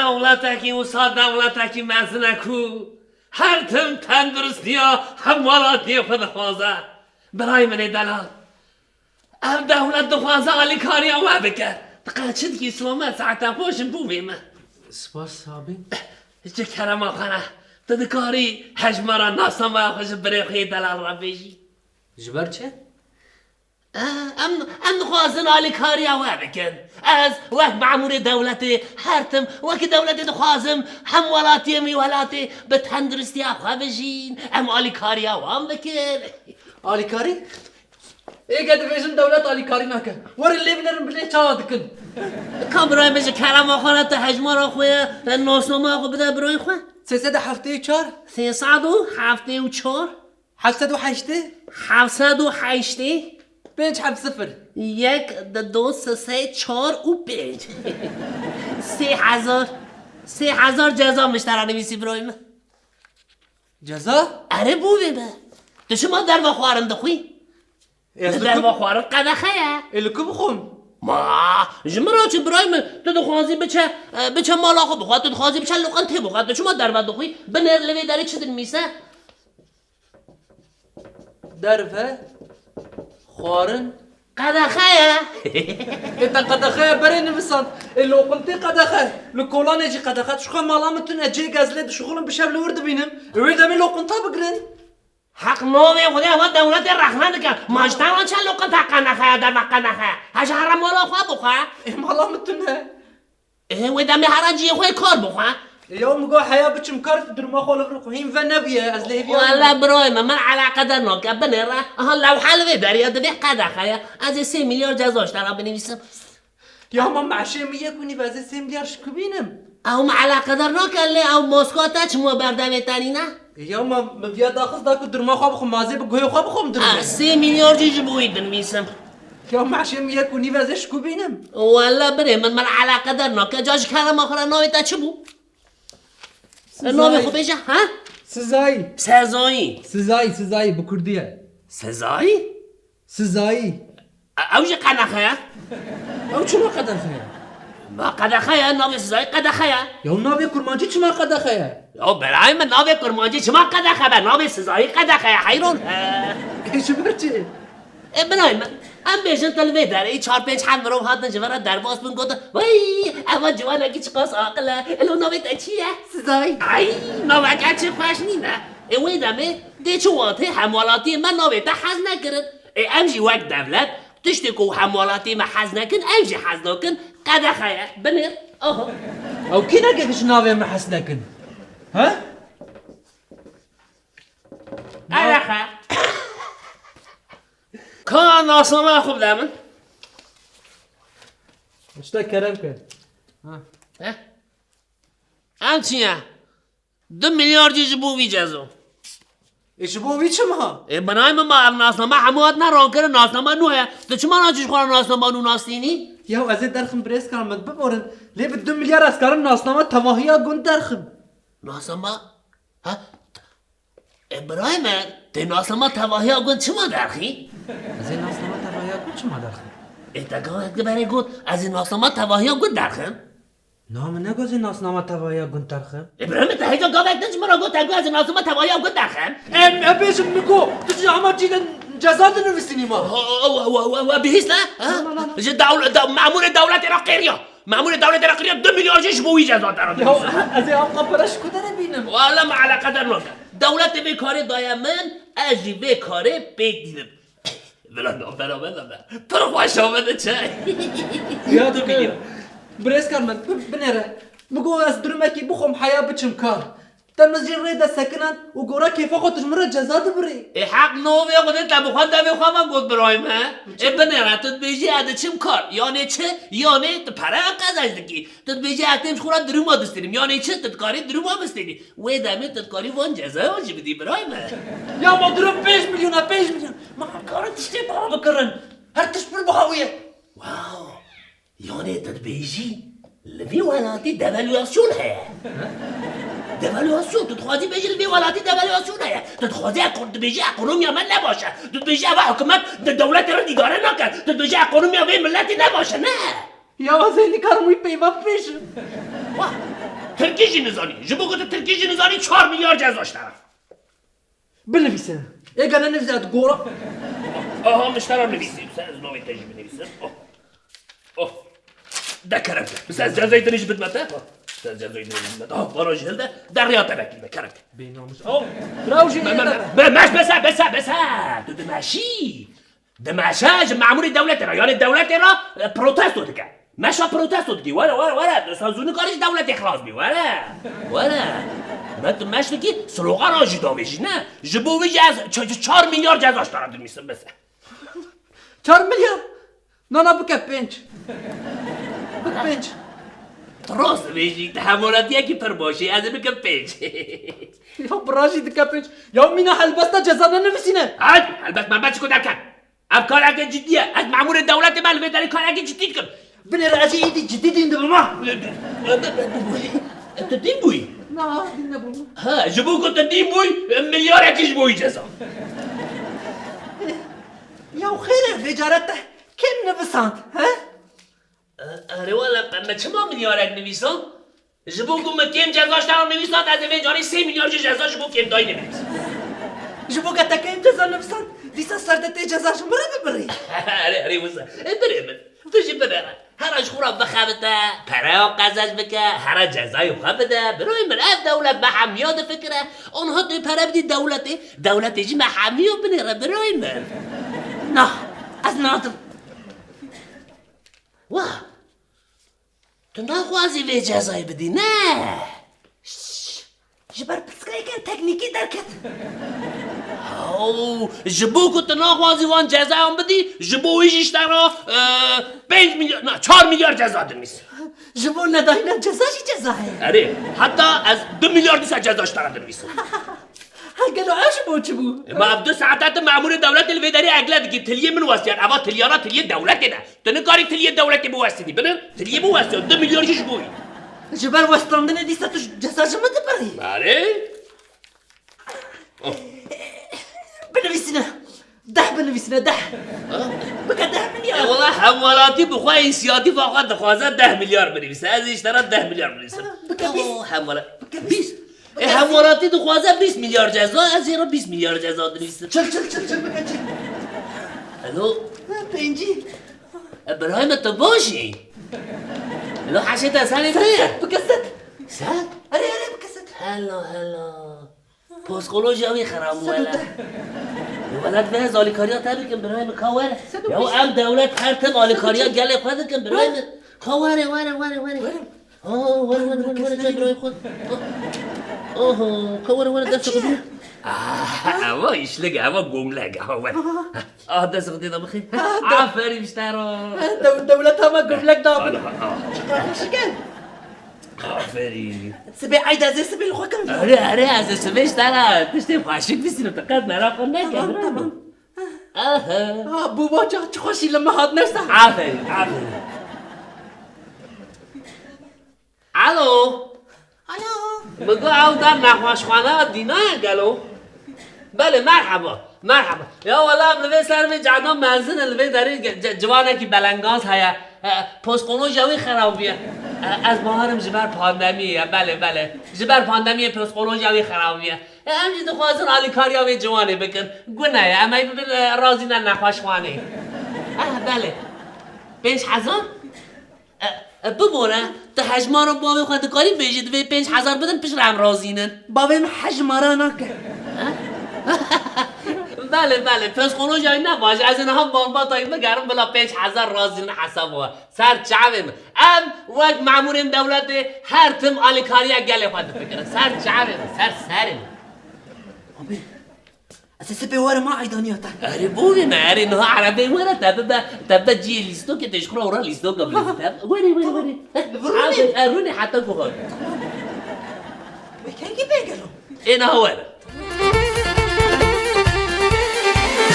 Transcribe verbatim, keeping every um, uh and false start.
Dewletekî wisa dewletekî mezin e ku her tim tenduristiya hemwelatiyê xwe dixwaze. Birayê min ê delal. Ev dewlet dixwaze alîkariya we bike. Ti qe çi dikî Silomet, saeta xweş in bûvê me. Spas abi. Ji kerema xwe re. Tu dikarî hejmara nasnameya xwe ji birê xwe yê delal re bêjî. Ji ber çi? Eh, em, em dixwazin alîkariya we bikin. Ez wek memûrê dewletê her tim wekî dewletê dixwazim hemwelatiyê min welatê bi tenduristiya xwe bijîn. Em alîkariya wan bikin. Alîkarî? Êge dibêjin dewlet alîkarî nake. Werin lê binerin bilê çawa dikin. Ka birayê min ji kerema xwe re tu hejmara xwe ye, nasnameya xwe bide birayê xwe. Sê sed û heftê û çar. Sê sed û heftê û çar. Heft sed û heştê. Heft sed û heştê. Pênc heft sifir. Yek, di, du, sê, sê, çar û pênc. Sê hezar. Sê hezar ceza min ji te re nivîsî birayê min. Ceza? Erê bûvê me. Tu çima derva xwarin dixwî? Ê, ez Li dikim. Derva xwarin qedexe ye. Ê, li ku bixwim? Ma, ji min re çi birayê min? Tu dixwazî biçe, e, biçe mala xwe bixwe, tu dixwazî biçe loqentê bixwe, tu çima derva dixwî? Binêr li vê derê çi dinivîse? Derve, xwarin. Qedexe ye. Ê te qedexe ye berê nivisand. Ê loqintê qedexe. Li kolanê jî qedexe. Tişxwe mala min tune cêk ez lê dişuxilim bi şev li wir dibînim. Ê wê demê loqinta bigirin. Heq navê Xwedê ewa dewletê rexne dike. Ma ji te re çend loqinta qedexe ye, derve qedexe ye. Heja here mala xwe bixwe. Ê mala min tune. Ê, wê demê here cihê xwe kar bixwe. Ê, ya min got heya biçim kar, duruma xwe li vir xwe hîn ve nebûye, ez lê hêviya Wele birayê me, min eleqedar nake, binêre, aha lewhe li vê derê ye, di vê qedexe ye. Ez ê sê milyar ceza ji te re binivîsim. Ya ma meşê min yek û nîv, ez ê sê milyar ji ku bînim? Ew min eleqedar nake, lê ew maska te çima berdevê te nîne? Ya ma min viya daxist da ku durma xwe bixwim, ma ez ê bi guhê xwe bixwim durma. Ez sê milyar jî ji bo wî dinivîsim. Ya meşê min yek û nîv, ez ê ji ku bînim? Wele birê min, min eleqedar nake. Ca ji kerema xwe re navê te çi bû? Sizayî. Navê xwe bêje, ha? Sizayî. Sezayî. Sizayî, Sizayî, bi kurdî ye. Sezayî? Sizayî. E, ew jî qedexe ye. Ew çima qedexe ye? Ma qedexe ye, navê Sizayî qedexe ye. Ya navê kurmancî çima qedexe ye? Ya birayê min, navê kurmancî çima qedexe be? Navê Sizayî qedexe ye, heyran. E. Ê, ji ber çi? E, birayê min, em bêjin tu li vê derê çar pênc heb mirov hatin ji vir re derbas bûn, gotin, "Wey, eva ciwanekî çiqas aqil e. Elo navê te çi ye?" Sizayî. Ay, naveke çi xweş nîne. Ê, wê demê dê çi watê hemwelatiyê me navê te hez nekirin. Ê, em jî wek dewlet, tiştê ku hemwelatiyê me hez nekin, em jî hez nakin, qedexe ye. Binêr, aha. Ew kî neke ji navê me hez nekin? He? Qedexe. Ka nasnameya xwe bide min. Ji te kerem ke. Ha. He? Em çi ye? Du milyar jî ji bo vî cezo. Ê, ji bo vî çima? Ê, birayê min, ma ev nasname hemû hatine rankirin, nasname nû heye. Tu çima naçî ji xwe re nasname nû nastînî? Ya ez ê derxim birêzkar min, biborin. Lê bi du milyar ez karim nasname tevahiya gund derxim. Nasname? Ha? Ê, birayê me, tê nasnama tevahiya gund çima derxî? Ez ê nasnama tevahiya gund çima derxim? Ê, te gavek li berê got, ez ê nasnama tevahiya gund derxim. Na, min negot ez ê nasnama tevahiya gund derxim. Ê, birayê me, te hêja gavek din ji min re got, te got, ez ê nasnama tevahiya gund derxim. Em, em bêjin min got, tu ji hema cî de ceza dinivîsînî ma. Wa, wa, wa, wa, wa, bihîst ne? Ha? Na, na, na, na. Ji dewl-, de-, memûrê dewletê re qêriya. Memûrê dewletê re qiriya du milyar jî ji bo wî ceza te re Ya, dibîsim. Ez ê ew qapere ji ku derê bînim? Wala me eleqedar nake. Dewletê vê karê daye min, ez jî vê karê pêk dînim. Bila navbera me de me. Pir xweş a me de çay. Ya Tu tu biliyor. Birêzkar min, bi-, binêre. Min got ez durumekî bixwim heya biçim kar. Te min jî rê de sekinand û gora kêfa xwe tu ji min re ceza dibirî. Ê heq navê Xwedê te bi xwe devê xwe ve got birayê me. Ê binêre tu dibêjî ez diçim kar. Yanê çi? Yanê tu pere qezenc dikî. Tu dibêjî ez têm ji xwe re dirûma distînim. Yanê çi? Tu dikarî dirûma bistînî. Wê demê tu dikarî van cezayan jî bidî birayê me. Ya ma durum pênc milyon e, pênc milyon. Ma em karin tiştê biha bikirin. Her tişt pir biha bûye. Wow. Yanê tu dibêjî li vî welatî devalüasyon heye. Devalüasyon, tu dixwazî bêjî li vî welatî devalüasyon heye. Tu dixwazî ekon-, dibêjî ekonomiya me ne baş e. Tu dibêjî eva hikûmet di dewletê re îdare nake. Tu dibêjî ekonomiya vê miletî ne baş e, ne? Ya ez ê nikarim wî peyva bibêjim. Wah! Tirkî jî nizanî. Ji bo ku tu tirkî jî nizanî, çar milyar ceza ji te re. Binivîsine. Ê gele nivîse, ez gora. Aha, min ji te re nivîsî. Sen ez navê te jî binivîsim. Oh. Oh. De kerem ke. Min sen cezayê din jî bidme te. Oh. Sen cezayê din jî bidme te. Oh, vana jî hilde. Derya te vekî me kerem ke. Bênamus. Oh. Biraw jî me, me, me, meş bese, bese, bese. Tu dimeşî. Dimeşe ji memûrê dewletê re, yanî dewletê re, e, protesto dike. Meşa protesto dikî. Were, were, were. Disa zû nikarî ji dewletê xilas bî. Were. Were. Me tu meş dikî, slogana jî davêjî, ne? Ji bo wî jî ez ç-, ç-, çar milyar ceza ji te re dinivîsim, bes e. Çar milyar? Na, na, bike pênc. Bike pênc. Tu rast dibêjî, tu hevalîtiyekî pir baş î, ez ê bikim pênc. Ya bira jî dike pênc. Ya mîna helbesta ceza nenivîsîne. Hey, helbest melbest çi ku derken. Ev kareke cidî ye. Ez memûrê dewletê me, li vê derê karekî cidî dikim. Binêre, ez ê êdî cidî dîn dibim ha. Tu dîn bûyî? Na, dîn nebûm. Ha, ji bo ku tu dîn bûyî, milyarekî ji bo wî ceza. Ya xêr e, vê care te kêm nivisand, he? E, erê wele, me çima milyarek nivîsand? Ji bo ku min kêm ceza ji te re nivîsand, ez ê vê carî sê milyar jî ceza ji bo kêmdayînê binivîsim. Ji bo ke te kêm ceza nivîsand, dîsa ser de tê ceza ji min re bibirî. Erê, erê, wisa. E, birê min. Tu jî binêre. Here ji xwe re bixebite, pereya qezenc bike, here cezayê xwe bide. Birayê min, ev dewlet me hemiya difikire. Anha tu pere bidî dewletê, dewletê jî me hemiya binêre, birayê min. Na, ez nadim. Wah! Tu naxwazî vê cezayê bidî, ne? Şş, ji ber pirsgirêkên teknîkî derket. Haw, ji bo ku tu naxwazî wan cezayan bidî, ji bo wî jî ji te re, e, pênc milyar, na, çar milyar ceza dinivîsim. Ji bo nedayîna ceza jî ceza heye. Erê, heta ez du milyar dîsa ceza ji te re dinivîsim. Ha, gelo ev ji bo çi bû? E, ma ev du saete tu memûrê dewletê li vê derê egle dikî, tiliyê min westiyan. Eva tiliyana tiliyê dewletê ne. Tu nikarî tiliyê dewletê biwestînî. Binin, tiliyê min westiyan. Du milyar jî ji bo wî. Ji ber westandinê dîsa tu ceza ji min dibirî? Erê. Oh. Binivîsine. Deh binivîsine, deh. Ha? Bike deh milyar. E, wela hemwelatî bi xwe însiyatîfa xwe dixwaze deh milyar binivîse. Ez ê ji te re deh milyar binivîsim. Ha, bike bîst. Oh, hemwela-, bike bîst. Bîst? E, hemwelatî dixwaze bîst milyar ceza, ez ê re bîst milyar ceza dinivîsim. Çil, çil, çil, çil, bike çil. Alo? Ha, pêncî. E, birayê min, tu baş î? Alo, heşê te serê te ye? Sed, bike sed. Sed? Erê, erê, bike sed. Hela, hela. Psikolojiya wî xirab bû wele. Wele divê ez alîkariya te bikim, birayê min, ka were. Ya ev dewlet her tim alîkariya gelê xwe dikin, birayê min. Ka were, were, were, were. Ha, were, were, were, were, gel birayê xwe. Oho, ka were, were, dest xwe. Ah, ewa îşlig, ewa gomleg, ha, were. Ah, dest xwe tê de bixê. Aferîn ji te re. Dew-, dewleta me gomleg dabin. Çiqas xweşik e. Aferîn. Sibê eyd ez ê sibê li xwe kim. Erê, erê, ez ê sibê ji te re tiştê xweşik bistînim, tu qet mera xwe neke, bira min. Aha. Ha, bû baca, çi xweşî li min hat nefsa. Aferîn, aferîn. Alo. Alo. Min got ew der nexweşxaneya Dîna ye gelo? Belê, merheba, merheba. Ya wela em li vê ser vê cada mezin in, li vê derê ge-, ce-, ciwanekî belengaz heye. E, psikolojiya wî xerab bûye. E, ez bawerim ji ber pandemiyê ye, belê, belê. Ji ber pandemiyê psikolojiya wî xerab bûye. E, em jî dixwazin alîkariya wê ciwanê bikin. Gune ye, em ê bibin, e, razî ne nexweşxaneyê. Eh, belê. Pênc hezar? E, e, bibore, tu hejmara bavê xwe dikarî bêjî, divê pênc hezar bidin, piştre em razî nin. Bavê min hejmara nake. He? Belê, belê, psikolojiya wî ne baş e. Ez ê niha malbata wî bigerim, bila pênc hezar razî nin hesaba we. Ser çavê min. Em wek memûrên dewletê her tim alîkariya gelê xwe difikirin. Ser çavê min, ser serê min. Abi, ez ê sibê werim ha eydaniya te. Erê, bo vê me, erê, niha erebeyê were, te bibe, te bibe cihê lîstokê, te ji xwe re ora lîstoka bilezî te. Were, were, were. Li vir rûnê? Aferîn, e, rûnê heta ku hat. Wê kengî bê gelo? Ê, niha were.